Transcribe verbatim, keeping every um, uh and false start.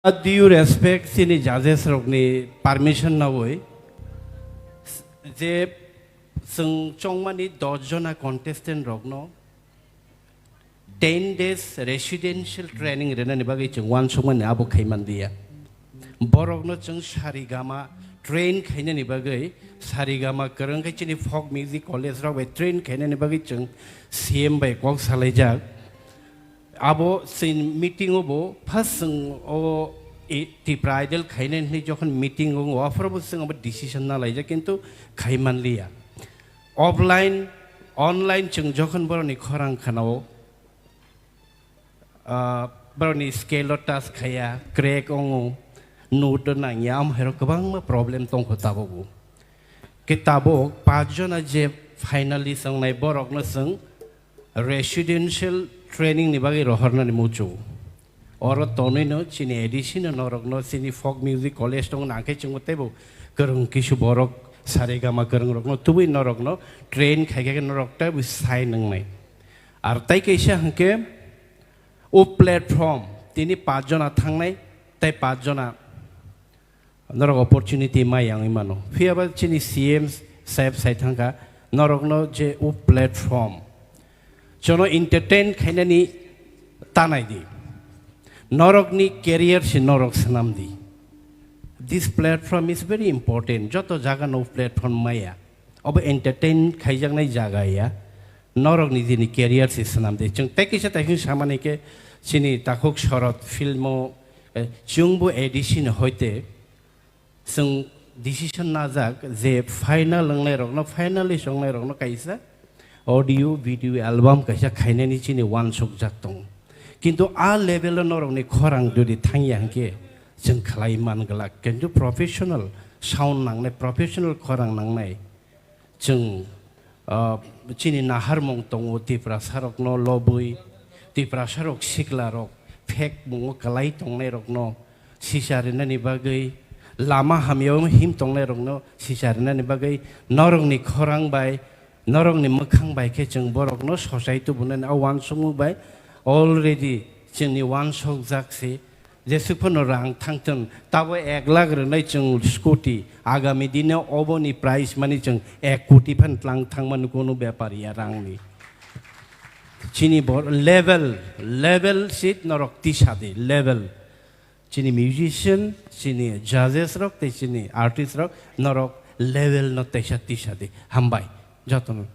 Due respect chini judges rokni permission nawi je chwng chongmani dos jona contestant rokno ten days residential training rwnani bagwi chwng uansukmani abo khaiman liya. Borokno chwng sarigama train khainani bagwi, sarigama kwrwng khe chini folk music college rok bai train khainani bagwi chwng C M bai kok salaijak. Abo chini meeting o bo first chwng o i-, Tipra Idol khainani hwnwi jokhon meeting o, aphuru bo chwng abo decision na laijak, kintu khaiman liya. Offline, online chwng jokhon borokni khorang khanao, ah, borokni scale o touch khaiya, crack ongo, note o nangya, amhairok kwbangma problem tongkho tabukbo. Khe tabuk paanch jona je finalist wngnai borokno chwng residential training ni bagwi rohornani muchungo. Oro tonwino chini A D C no norokno chini folk music college tong nangkhe chwngbo teibo kwrwng kisu borok saregama kwrwng rokno tubui norokno train khaikhe norok teibo sign wngnai. Ar tai kaisa hwnkhe o platform tini paanch jona thangnai tei paanch jona norok opportunity mai wngwi mano. Phiyaba chini C M saheb sai thangkha, norokno je o platform, jono entertain khainani tanai di. Norokni career se norok swnam di. This platform is very important. Joto jaga no platform maya. Obo entertain khaijaknai jaga ya. Norokni jini career se swnam di. Chwng tei kisa tei samani khe chini takhuk Shorod film o, eh, chwngbo A D C ni hoite chwng decision najak je final wngnai rokno, finalist wngnai rokno kaisa audio video album kaisa khainani chini uansukjak tongo. Kintu a level o norokni khorang jodi thangya hwnkhe chwng khlai man glak. Kintu professional sound nangnai, professional khorang nangnai. Chwng, ah, chini naharmung tongo Tiprasa rokno lobwi, Tiprasa rok sikla rok phek mungo kwlai tongnai rokno sisa rinani bagwi, lama hamyao him tongnai rokno sisa rinani bagwi, norokni khorang bai, norokni mwkhang bai khe chwng borokno sochai tubunani a uansukmung bai already chwngni uansukjak se. Jesuk phano rang thangthun, tabo ek lakh rwnai chwng scooty, agami dino oboni price mani chwng ek koti phan tlang thangmani kunu bepar ya rangni. Chini bo level, level seat norok tisa di, level. Chini musician, chini judges rok, tei chini artist rok, norok level no teisa tisa di. Hambai, jotono.